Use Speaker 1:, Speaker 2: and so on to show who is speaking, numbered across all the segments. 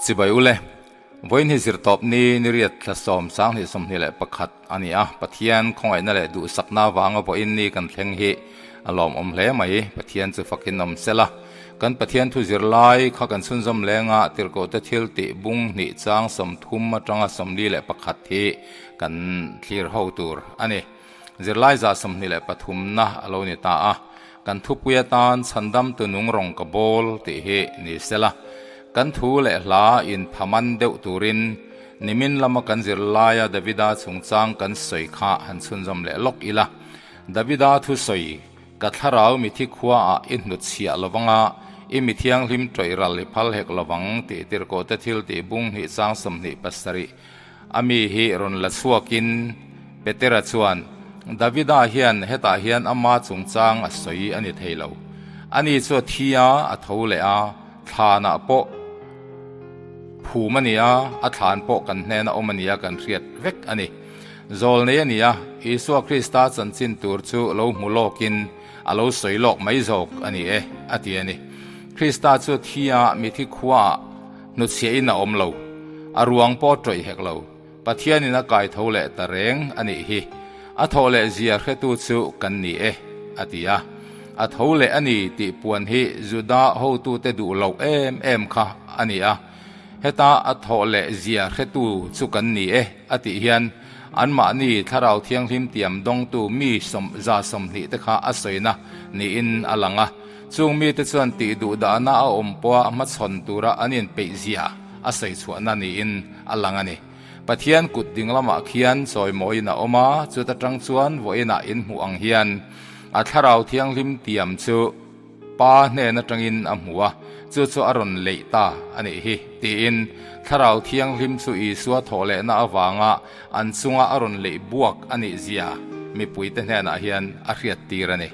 Speaker 1: Chibai ule, vawiin hi zirtawp ni niriat thla 2021 a ni a, Pathian khawngaihna leh duhsakna avanga vawiin ni kan thleng hi a lawmawm hle mai, Pathian chu fakin awm sela. Kan Pathian thu zirlai kha kan chhunzawm lenga tirhkohte thil tih bung hnih chang 30 atanga 41 hi kan thlir ho tur a ni. Zirlai 23 na a lo ni ta a, kan thupui atan Chhandamtu nung rawng ka bawl tih hi ni sela, kan thu leh hla in phaman deuh turin nimin lama kan zirlaia Davida chungchang kan sawi kha han chhunzawm leh lawk ila. Davida thusawi Ka thlarau mithi khuaah i hnutchhiah lovanga i mi thianghlim tawih ral i phal hek lovang tih tirhkohte thil tih bung hnih chang 27 a mi hi rawn la chhuakin Petera chuan, Davida hian hetah hian ama chungchang a sawi a ni thei lo. Ani chu a thi a, a tho leh a, thlanah pawh phum a ni a, a thlan pawh kan hnena awm a nia kan hriat vek a ni. Zawlnei a ni a, Isua Krista chanchin tur chu lo hmu lawkin a lo sawi lawk mai zawk a ni e, a ti a ni. Krista chu thi a, mithi khuaah hnutchhiahin a awm lo, a ruang pawh tawih hek lo. Pathianin a kai tho leh ta reng a nih hi. A thawh leh zia hretu chu kan ni e, a ti a. A tho leh a ni tih puan hi Juda hotute duh loh em em kha a ni a. Heta a thawh leh zia hretu chu kan ni e, a tih hian anmahni Thlarau Thianghlim tiam dawngtu mi 120 te kha a sawina niin a lang a. Chung mite chuan tih duh dahna a awm pawha hmachhawn tura an inpeih zia a sawi chhuahna niin a lang a ni. Pathian kut ding lamah khian chawimawiin a awm a, chuta tang chuan vawiinah inhmuh ang hian a Thlarau Thianghlim tiam chu Pa hnen atangin a hmu a, chu chu a rawn leih ta a nih hi, tiin Thlarau Thianghlim chu Isua thawhlehna avanga an chunga a rawn leih buak a nih zia mipuite hnenah hian a hriattir a ni.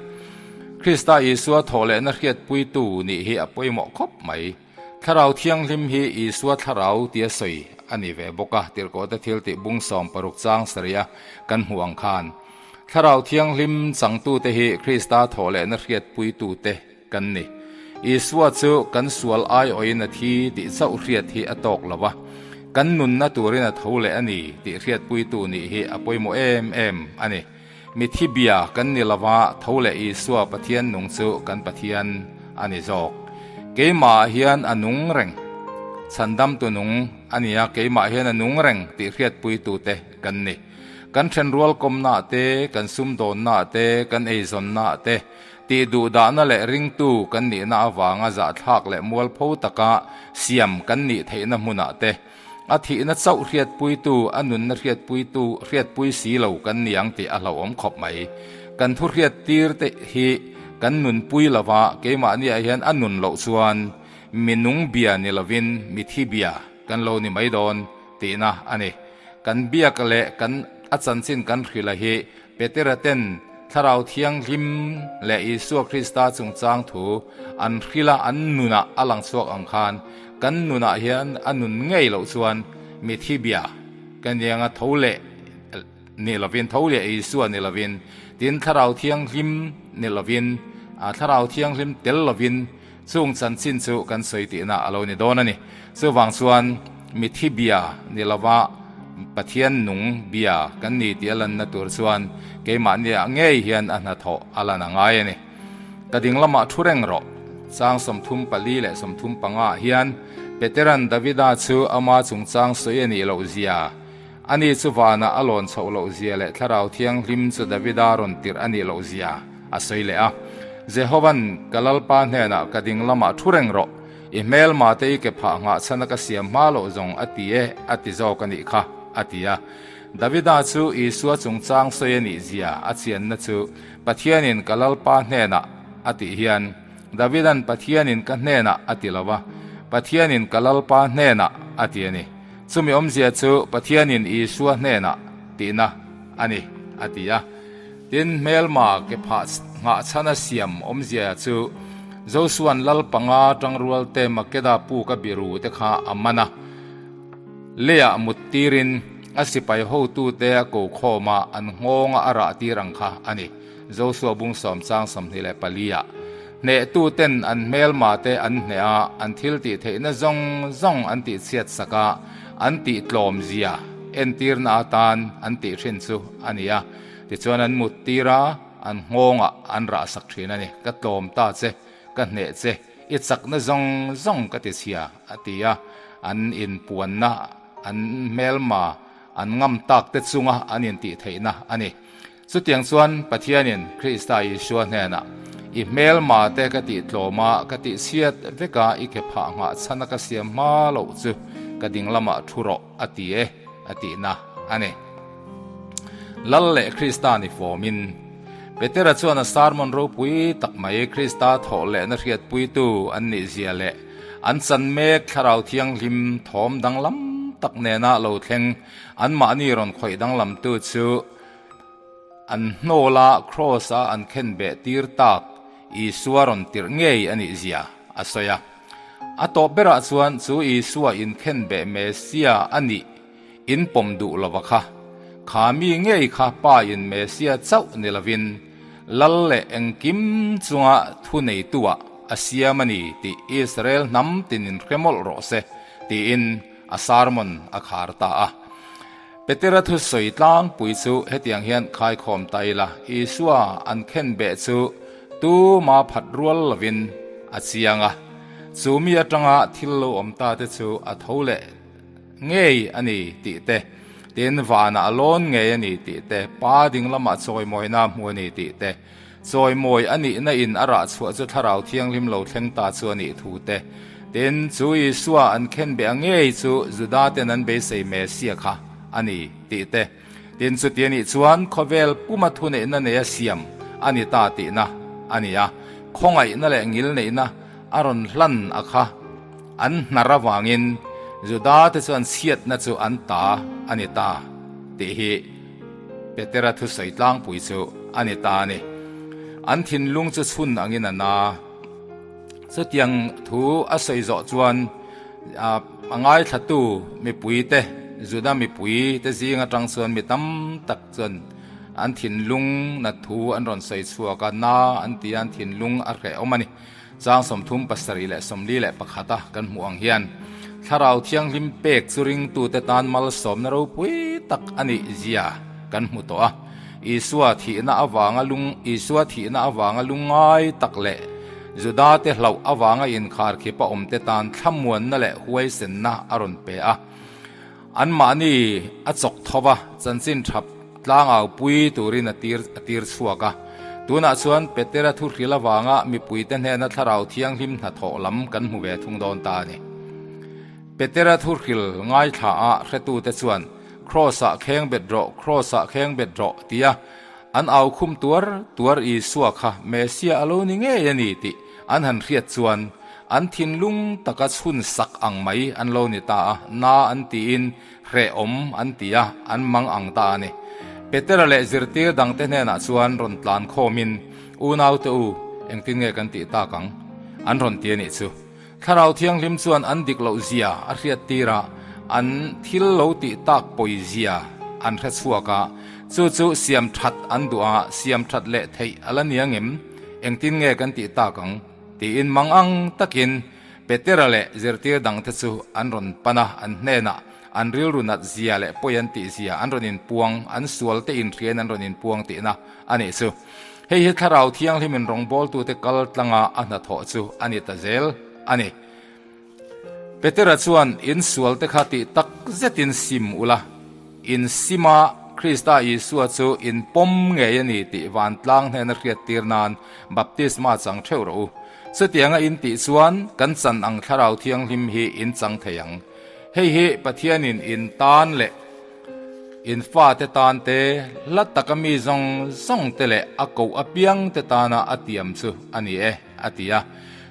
Speaker 1: Krista Isua thawhlehna hriatpuitu nih hi a pawimawh khawp mai. Thlarau Thianghlim hi Isua Thlarau tia sawi a ni ve bawk a, tirhkohte thil tih bung 60 chang sarih a kan hmuh ang khan. Thlarau Thianghlim changtute hi Krista thawhlehna hriatpuitute kan ni. Isua chu kan sual aiawhin a thi tih chauh hriat hi a tawk lo va, kan nunna turin a tho leh a ni tih hriatpuitu nih hi a pawimawh em em a ni. Mithi bia kan ni lova tho leh Isua Pathian nung chu kan Pathian a ni zawk. Keimahah hian a nung reng. Chhandamtu nung a nia keimah hian a nung reng tih hriatpuitute kan ni. Kan thenrual kawmnaah te, kan sumdawnnaah te, kan eizawnnaah te, tih duhdahna leh ringtu kan nihna avanga zahthlak leh mualpho taka siam kan nih theihna hmunah te, A thihna chauh hriatpuitu, a nunna hriatpuitu, hriatpui si lo kan ni ang tih a hlauhawm khawp mai. Kan thu hriattir te hi kan nunpui lova, keimahniah hian a nun loh chuan mi nung bia ni lovin mi thi bia kan lo ni mai dawn tihna a ni. Kan biak leh kan a chanchin kan hrilh a hi Petera ten Thlarau Thianghlim leh Isua Krista chungchang thu an hrilh a, an nunah a lang chhuak ang khan kan nunah hian a nun ngei loh chuan mithi bia ka nianga tho leh ni lovin, tho leh Isua ni lovin, tin Thlarau Thianghlim ni lovin, Thlarau Thianghlim tel lovin chung chanchin chu kan sawi tihna a lo ni dawn a ni. Chuvang chuan mithi bia ni lova Pathian nung bia kan ni tih a lanna tur chuan keimahniah ngei hian a hnathawh a lan a ngai a ni. Ka ding lamah thu reng rawh. Chang 34 leh 35 ah hian Peteran Davida chu ama chungchang sawi a nih loh zia, ani chu vanah a lawn chhoh loh zia leh Thlarau Thianghlim chu Davida rawn tirh a nih loh zia a sawi leh a. Jehovan ka Lalpa hnenah ka ding lamah thu reng rawh. I hmelma te i ke phah nghah chhan a ka siam hma loh zawng a ti e, a ti zawk a nih kha, a ti a. Davida chu Isua chungchang sawi a nih zia a chianna chu Pathianin ka Lalpa hnenah a tih hian Davidan Pathianin ka hnenah a ti lo va, Pathianin ka Lalpa hnenah a ti a ni. Chumi awmzia chu Pathianin Isua hnenah tihna a ni, a ti a. Tin, hmelma ke phah nghah chhana siam awmzia chu Josua'n lal panga tangrualte Makeda puka biru te kha a man a. Leiah mut tirin a sipai hotute a ko khawm a, an nghawnga a rah tir ang kha a ni. Josua bung 10 chang 24 ah. Hnehtuten an hmelmate an hneh a, an thil tih theihna zawng zawng an tih chhiat sak a, an tih tlawm zia entirna atan an tih thin chu a ni a. Tichuan an mut tir a, an nghawngah an rah sak thin a ni. Ka tlawm ta che, ka hneh che, i chakna zawng zawng ka ti chhia, a ti a. An inpuanna, an hmelma, an ngam tak te chunga an intih theihna a ni. Chutiang chuan Pathianin Krista Isua hnenah, I hmelma te ka tih tlawm a, ka tih chhiat vek a, i ke phah nghah chhan a ka siam hma loh chu ka ding lamah thu rawh a ti e, a tihna a ni. Lal leh Krista ni fawmin Petera chuan a sermon ropui tak mai Krista thawh lehna hriatpuitu an nih zia leh an chan mek Thlarau Thianghlim thawm danglam tak nena lo thleng anmahni rawn khawih danglamtu chu An hnawla Kraws-a an khenbeh tir tak Isua rawn tirh ngei a nih zia a sawi a. A tawp berah chuan chu Isua inkhenbeh Messia a nih in pawm duh lova kha, kha mi ngei kha Pa in Messia chauh ni lovin Lal leh engkim chunga thu neituah a siam a ni tih Israel hnam tinin hre mawlh rawh se tiin a sermon a khar ta a. Petera thusawi tlangpui chu hetiang hian khaikhawm ta ila, Isua an khenbeh chu tuma phat rual lovin a chiang a, chu mi atanga thil lo awm ta te chu a tho leh ngei a ni tih te, tin vanah a lawn ngei a ni tih te, Pa ding lamah chawimawina a hmu a ni tih te, Chawimawi a nihna in a rah chhuah chu Thlarau Thianghlim lo thleng ta chu a nih thu te. Tin, chu Isua an khenbeh a ngei chu Juda ten an beisei Messia kha a ni tih te. Tin, chuti a nih chuan khawvel puma thuneihna neia siam a ni ta tihna a ni a. Khawngaihna leh ngilneihna a rawn hlan a kha an hnar avangin Juda te chuan chhiatna chu an ta a ni ta tih hi Petera thusawi tlangpui chu a ni ta a ni. An thinlung chu chhun angin a na. Chutiang thu a sawi zawh chuan a ngaithlatu mipuite, Juda mipuite zing atang chuan mi tam tak chuan an thinlung nat thu an rawn sawi chhuak a, na an ti a, an thinlung a hrehawm a ni. Chang 37 41 a kan hmuh ang hian Thlarau Thianghlim pek chu ringtute tan malsawmna ropui tak a nih zia kan hmu tawh a. Isua thihna avanga lung Isua thihna avanga lungngai tak leh Judate hlauh avanga inkharkhip a awmte tan thlamuanna leh huaisenna a rawn pe a. Anmahni a chawk tho va, chanchin tha tlangau pui turin a tir a tir chhuak a. Tunah chuan Petera thuhril avanga mipuite hnena Thlarau Thianghlim hnathawh lam kan hmu ve thung dawn ta a ni. Petera thuhril ngaithla a hretute chuan, Kraws-ah kheng bet rawh, Kraws-ah kheng bet rawh, tia an au khum tuar tuar Isua kha Messia a lo ni ngei a ni tih an han hriat chuan An thinlung taka chhun sak ang mai an lo ni ta a, na an tiin hrehawm an ti a, an mang ang ta a ni. Petera leh zirtir dangte hnenah chuan rawn tlan khawmin, Unaute u, engtin nge kan tih tak ang? An rawn ti a nih chu. Thlarau Thianghlim chuan an dik loh zia a hriat tir a, an thil lo tih tak pawi zia an hre chhuak a, chu chu siam that an duh a, siam that leh theih a la nia ngem? Engtin nge kan tih tak ang? Tiin mang ang takin Petera leh zirtir dangte chu an rawn pan a, an hnenah an rilru nat zia leh pawi an tih zia an rawn inpuang, an sualte inhriain an rawn inpuang tihna a nih chu. Hei hi Thlarau Thianghlimin rawngbawltute kal tlanga a hnathawh chu a ni ta zel a ni. Petera chuan, In sualte kha tih tak zetin sim ula, in sima Krista Isua chu in pawm ngei a ni tih vantlang hnena hriattir nan baptisma chang theuh rawh u. Chutianga in tih chuan kan chan ang Thlarau Thianghlim hi in chang thei ang. Hei hi Pathianin in tan leh in fate tan te, hla taka mi zawng zawng te leh a koh apiang te tana a tiam chu a ni e. A ti a.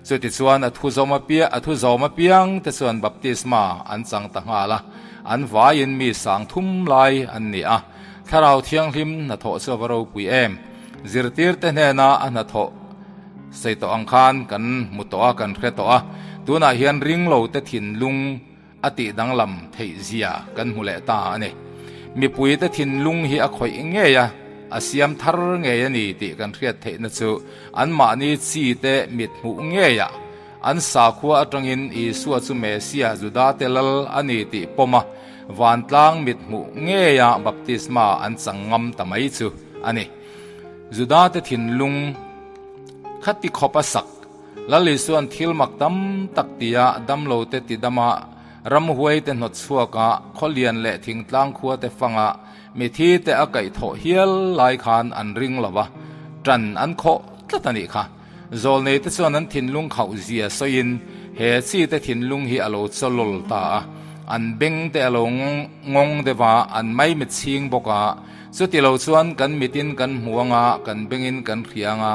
Speaker 1: Chutichuan a thu zawm apiang a thu zawm apiang te chuan baptisma an chang ta nghal a, an vaiin mi sang thum lai an ni a. Thlarau Thianghlim hnathawh chu a va ropui em! Zirtirte hnena a hnathawh sawi tawh ang khan kan hmu tawh a, kan hre tawh a. Tunah hian ringlote thinlung a tih danglam theih zia kan hmu leh ta a ni. Mipuite thinlung hi a khawih ngei a. a siam thar ngei a ni tih kan hriat theihna chu anmahni chi te mit hmuh ngeiah an sakhua atangin Isua chu Mesia Judate lal a ni tih pawm a, vantlang mit hmuh ngeia baptisma an chang ngam ta mai chu a ni. Judate thinlung khati khawp a sak. Lal Isua'n thil mak tam tak tia damlote tidama ramhuaite hnawt chhuaka khawlian leh thingtlang khuate fanga mithite a kaihthawh hial lai khan an ring lo va, ṭan an khawh tlat a nih kha. Zawlneite chuan an thinlung khauh zia sawiin he chite thinlung hi a lo chawlawl ta a, an bengte a lo ngawng deuh a, an maimit chhing bawk a. Chuti lo chuan kan mitin kan hmu anga, kan bengin kan hria anga,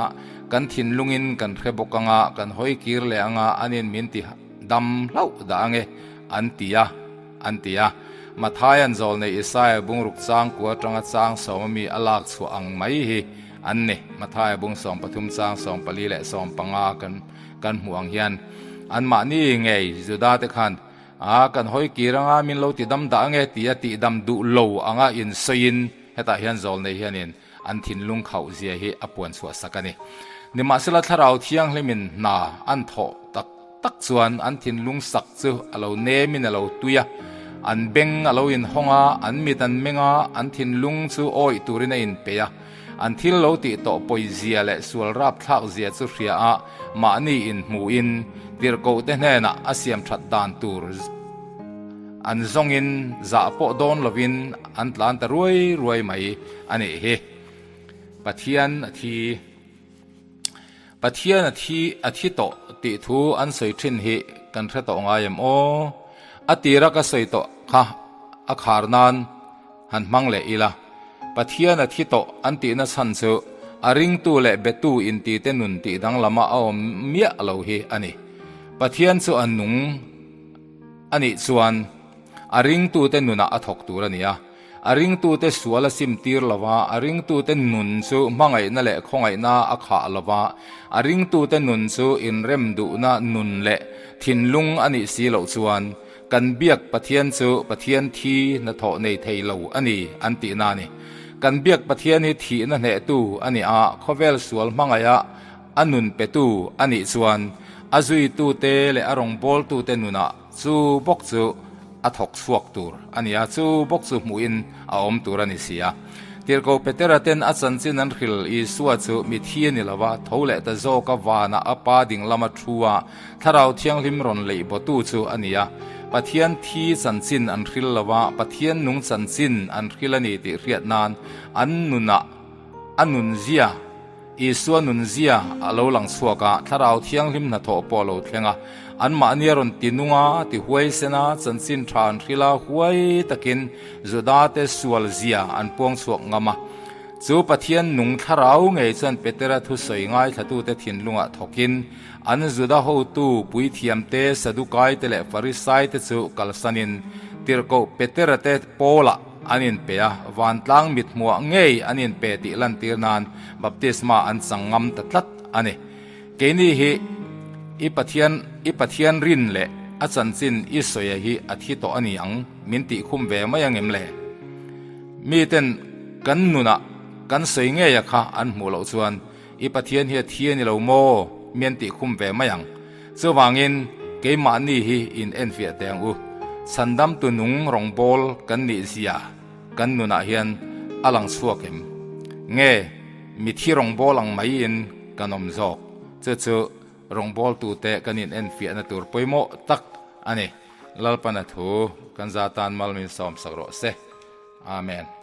Speaker 1: kan thinlungin kan hre bawk anga, kan hawi kir leh anga anin min ti dam hlauh dah ange, an ti a, an ti a. Mathaia'n zawlnei Isaia bungruk chang kua atanga chang sawma mi a lak chhuah ang mai hi an ni. Mathaia bung 13 chang 14 leh 15 kan kan hmuh ang hian anmahni ngei Judate khan A, kan hawi kir anga min lo ti dam dah ange tia tih dam duh lo anga insawiin hetah hian zawlnei hianin an thinlung khauh zia hi a puan chhuah sak a ni. Nimahsela Thlarau Thianghlimin hna an thawh tak tak chuan an thinlung sak chu a lo nemin a lo tui a, an beng a lo inhawng a, an mit an meng a, an thinlung chu awih turin a inpeih a. An thil lo tih tawh pawi zia leh sual rapthlak zia chu hria a, mahni inhmuhin tirhkohte hnenah a siam that dan tur an zawngin zah pawh dawn lovin an tlan ta ruai ruai mai a nih hi. Pathian a thi Pathian a thi a thi tawh tih thu an sawi thin hi kan hre tawh ngai em aw? A tira ka sawi tawh kha a khar nan han hmang leh ila. Pathian a thi tawh an tihna chhan chu a ringtu leh betu intite nun tih danglama a awm miah lo hi a ni. Pathian chu a nung a nih chuan a ringtute nunah a thawk tur a ni a. A ringtute sual a simtir lo va, a ringtute nun chu hmangaihna leh khawngaihna a khah lo va, a ringtute nun chu inrem duhna nun leh thinlung a nih si loh chuan Kan biak Pathian chu Pathian thi hnathawh nei thei lo a ni an tihna a ni. Kan biak Pathian hi thihna hnehtu a ni a, khawvel sual hmangaiha a nun petu a nih chuan a zuitute leh a rawngbawltute nunah chu bawk chu a thawk chhuak tur a ni a, chu bawk chu hmuhin a awm tur a ni si a. Tirhkoh Petera ten a chanchin an hril Isua chu mithi a ni lo va, tho leh ta zawka vanah a Pa ding lama thu a, Thlarau Thianghlim rawn leih bawtu chu a ni a. Pathian thi chanchin an hril lo va, Pathian nung chanchin an hril a ni tih hriat nan an nunah a nunzia, Isua nunzia a lo lang chhuak a, Thlarau Thianghlim hnathawh pawh a lo thleng a. Anmahni a rawn ti nung a, ti huaisen a, chanchin tha an hril a, huai takin Judate sualzia an puang chhuak ngam a. Chu Pathian nung Thlarau ngei chuan Petera thusawi ngaithlatute thinlungah thawkin, An Juda hotu puithiamte, Sadukaite leh Farisaite chu kalsanin Tirhkoh Petera te Paulah an inpe a, vantlang mithmuah ngei an inpe tih lantir nan baptisma an chang ngam ta tlat a ni. Keini hi i Pathian i Pathian rin leh a chanchin i sawi hi a thi tawh a ni ang min tih khum ve mai angem le? Miten kan nunah kan sawi ngei a kha an hmuh loh chuan I Pathian hi a thi a ni lo maw? Mi an tih khum ve mai ang. Chuvangin, keimahni hi in enfiah teh ang u. Chhandamtu nung rawngbâwl kan nih zia kan nunah hian a lang chhuak em? Nge, mithi rawngbâwl ang maiin kan awm zawk? Chu chu rawngbâwltute kan in enfiahna tur pawimawh tak a ni. Lalpana thu kan za tan mal min sawmsak rawh se. Amen.